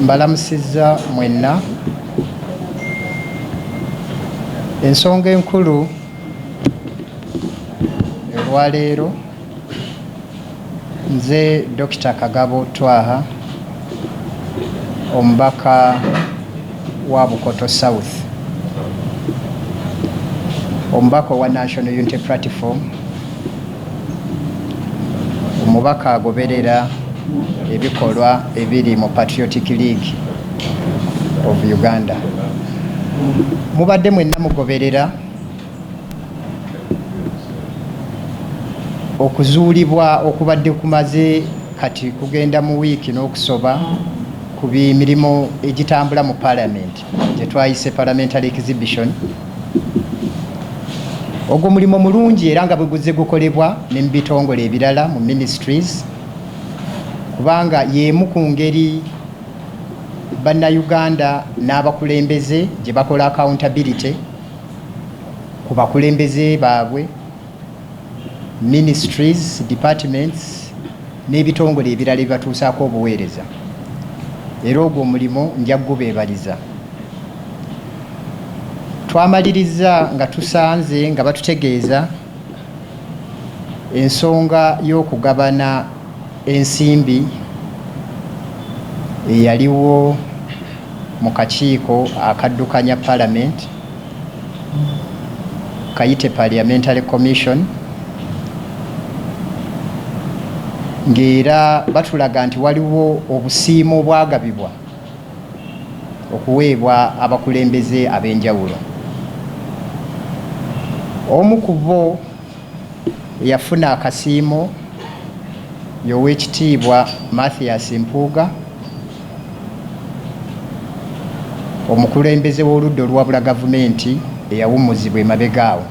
Mbalamusizza mwenna. Ensonga enkulu olwaleero, nze Dr. Kagabo Twaha, omubaka wa Bukoto South, omubaka owa National Unity Platform, omubaka agoberera ebikolwa ebiri mu Patriotic League of Uganda. Mubadde mwenna mugoberera okuzuulibwa okubadde kumaze kati kugenda mu wiiki n'okusoba ku mirimu egitambula mu Parliament gye twayise Parliamentary Exhibition. Ogwo mulimu mulungi era nga bwe guzze gukolebwa ne mu bitongole ebirala mu ministries, kubanga y'emu ku ngeri Bannayuganda n'abakulembeze gye bakola accountability ku bakulembeze baabwe, ministries, departments n'ebitongole ebirala ebibatuusaako obuweereza. Era ogwo omulimu nja kugubeebaliza. Twamalirizza nga tusanze nga batutegeeza ensonga y'okugabana ensimbi eyaliwo mu kakiiko akaddukanya Parliament, kayite Parliamentary Commission, ng'era batulaga nti waliwo obusiimo obwagabibwa okuweebwa abakulembeze ab'enjawulo. Omu ku bo eyafuna akasiimo y'Oweekitiibwa Mathias Mpuuga, omukulembeze w'oludda oluwabula gavumenti eyawummuzibwa emabega awo,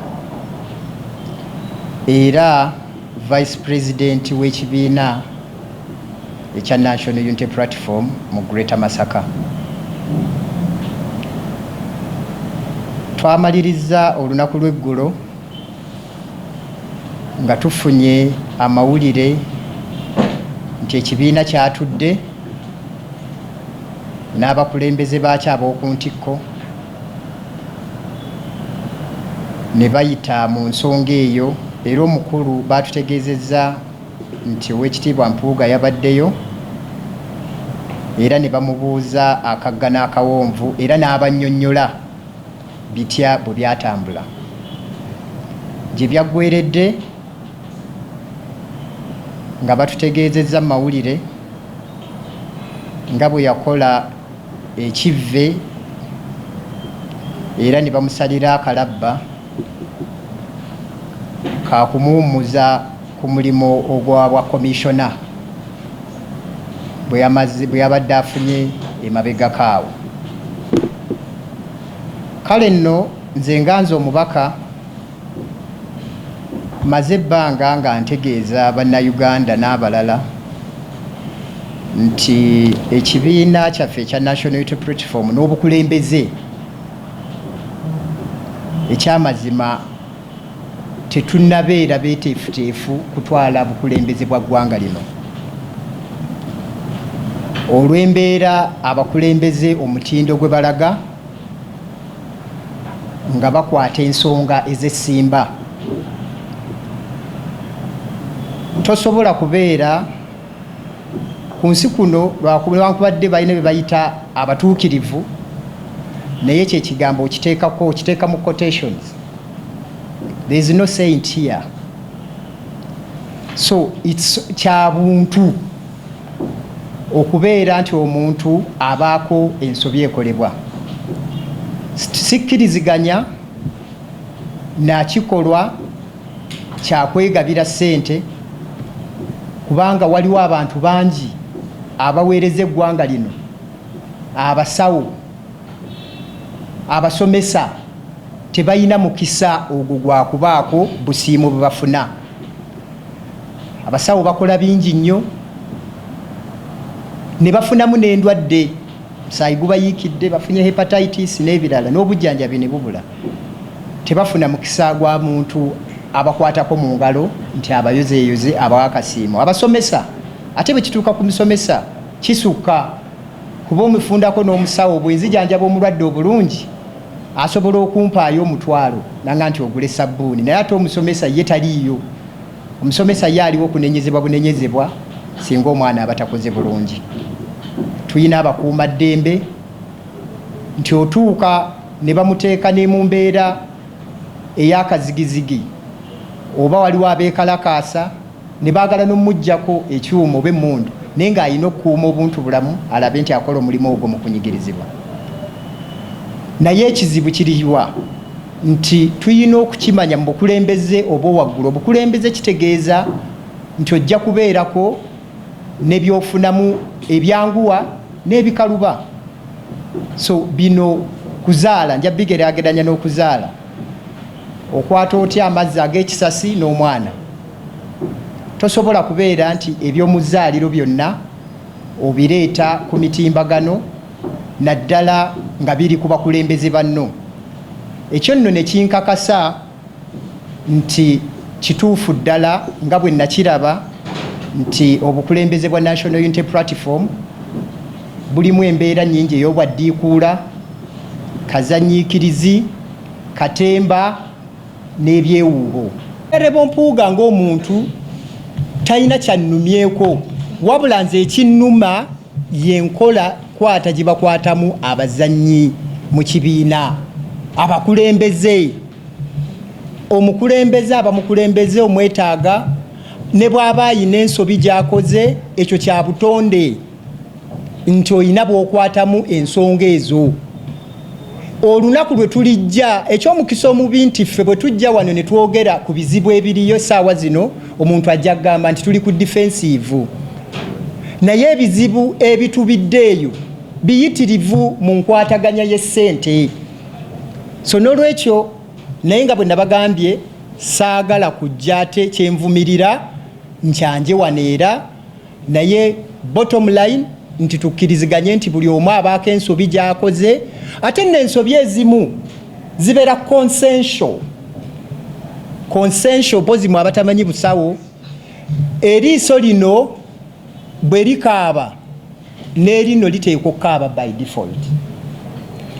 era Vice President w'ekibiina ekya National Unity Platform mu Greater Masaka. Twamalirizza olunaku lw'eggulo nga tufunye amawulire nti ekibiina kyatudde n'abakulembeze baakyo ab'oku ntikko ne bayita mu nsonga eyo, era omukulu baatutegeezezza nti Oweekitiibwa Mpuuga yabaddeyo era ne bamubuuza akagga n'akawonvu era n'abannyonnyola bitya bwe byatambula. Gye byaggweeredde nga batutegeezezza mu mawulire nga bwe yakola ekivve era ne bamusalira akalabba ka kumuwummuza ku mulimu ogwa bwa komishona bwe yabadde afunye emabegako awo. Kale nno nze nga nze omubaka maze ebbanga nga ntegeeza Bannayuganda n'abalala nti ekibiina kyaffe ekya National Unity Platform n'obukulembeze ekyamazima tetunnabeera beeteefuteefu kutwala bukulembeze bwa ggwanga lino olw'embeera abakulembeze omutindo gwe balaga nga bakwata ensonga ez'essimba. Tosobola kubeera ku nsi kuno lwankubadde balina bye bayita abatuukirivu, naye ekyo ekigambo okiteekako, okiteeka mu quotations. There is no saint here, so it's kya buntu okubeera nti omuntu abaako ensobi ekolebwa. Sikkiriziganya nakikolwa kyakwegabira ssente, kubanga waliwo abantu bangi abaweereza eggwanga lino, abasawo, abasomesa, tebalina mukisa ogwo gwa kubaako busiimu bwe bafuna. Abasawo bakola bingi nnyo ne bafunamu n'endwadde, musaayi gubayiikidde, bafunye hepatitis n'ebirala, n'obujjanjabi ne bubula. Tebafuna mukisa gwa muntu abakwatako mu ngalo nti abayozeeyoze abawa akasiimo. Abasomesa ate bwe kituuka ku musomesa kisukka, Kuba omufundako n'omusawo, bwenzijanjaba omulwadde obulungi asobola okumpaayo 500 nanga nti ogule sabbuuni, naye ate omusomesa ye taliiyo. Omusomesa ye aliwo kunenyezebwa bunenyezebwa singa omwana aba takoze bulungi. Tulina abakuumaddembe nti otuuka ne bamuteeka ne mu mbeera ey'akazigizigi, oba waliwo abeekalakaasa ne baagala n'omuggyako ekyuma oba emmundu, naye ng'alina okukuuma obuntu bulamu alabe nti akola omulimu ogwo mu kunyigirizibwa. Naye ekizibu kiriwa nti tulina okukimanya mu bukulembeze oba owaggulu. Obukulembeze kitegeeza nti ojja kubeerako ne byofunamu ebyanguwa n'ebikaluba. So bino kuzaala, nja bigeraageranya n'okuzaala. Okwata otya amazzi ag'ekisasi n'omwana? Tosobola kubeera nti ebyomuzaaliro byonna obireeta ku mitimbagano, naddala nga biri ku bakulembeze banno. Ekyo nno ne kinkakasa nti kituufu ddala nga bwe nakiraba nti obukulembeze bwa National Unity Platform bulimu embeera nnyingi ey'obwaddiikuula, kazannyiikirizi, katemba n'ebyewuubo. Rebo Mpuuga ng'omuntu talina kyannumyeko, wabula nze ekinnuma y'enkola kwata gye bakwatamu abazannyi mu kibiina, abakulembeze. Omukulembeze aba mukulembeze, omwetaaga ne bw'aba ayina ensobi gy'akoze, ekyo kya butonde nti olina bw'okwatamu ensonga ezo. Olunaku lwe tulijja, ekyomukisa omubi nti ffe bwe tujja wano ne twogera ku bizibu ebiriyo essaawa zino, omuntu ajja kugamba nti tuli ku defensive, naye ebizibu ebitubidde eyo biyitirivu mu nkwataganya y'essente. So n'olwekyo, naye nga bwe nabagambye, saagala kujja ate kyenvumirira nkyanje wano era, naye bottom line nti tukkiriziganye nti buli omu abaako ensobi gy'akoze, ate nno ensobi ezimu zibeera consensual. Consensual bozimu abatamanyi busawo, eriiso lino bwe likaaba n'erino liteekwa okukaaba by default.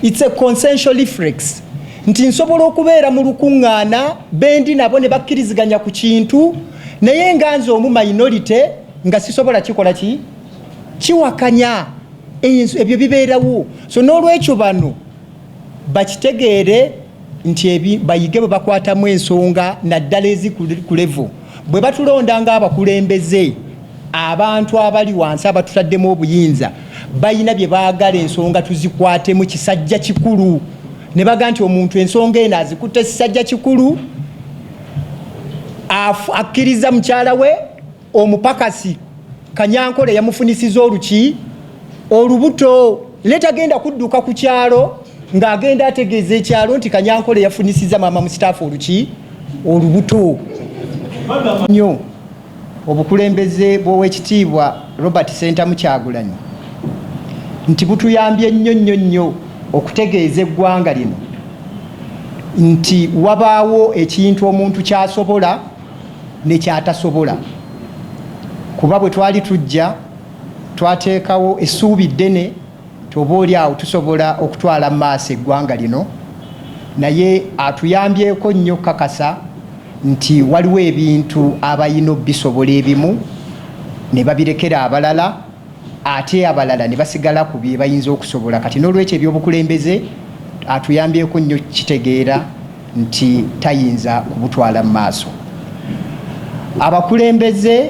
It's a consensual reflex nti nsobola okubeera mu lukuŋŋaana bendi nabo ne bakkiriziganya ku kintu, naye nga nze omu minority nga sisobola kikola ki kiwakanya. Ebyo bibeerawo. So n'olwekyo bano bakitegeere nti bayige bwe bakwatamu ensonga, naddala ezi ku level bwe batulonda ng'abakulembeze. Abantu abali wansi abatutaddemu obuyinza balina bye baagala ensonga tuzikwatemu kisajja kikulu, ne baga nti omuntu ensonga eno azikutte kisajja kikulu, akkiriza mukyala we omupakasi Kanyankole yamufunisiza oluki olubuto, naye tagenda kudduka ku kyalo ng'agenda ategeeza ekyalo nti Kanyankole yafunisiza maama musitaafu oluki olubuto. Nnyo obukulembeze bw'Owekitiibwa Robert Sentamu Kyagulanyi nti butuyambye nnyo nnyo nnyo okutegeeza eggwanga lino nti wabaawo ekintu omuntu kyasobola ne kyatasobola. Kuba bwe twali tujja twateekawo essuubi ddene nti oba oli awo tusobola okutwala mu maaso eggwanga lino, naye atuyambyeko nnyo kakasa nti waliwo ebintu abalina obisobola ebimu ne babirekera abalala, ate abalala ne basigala ku bye bayinza okusobola. Kati n'olwekyo ebyobukulembeze atuyambyeko nnyo kitegeera nti tayinza kubutwala mu maaso abakulembeze.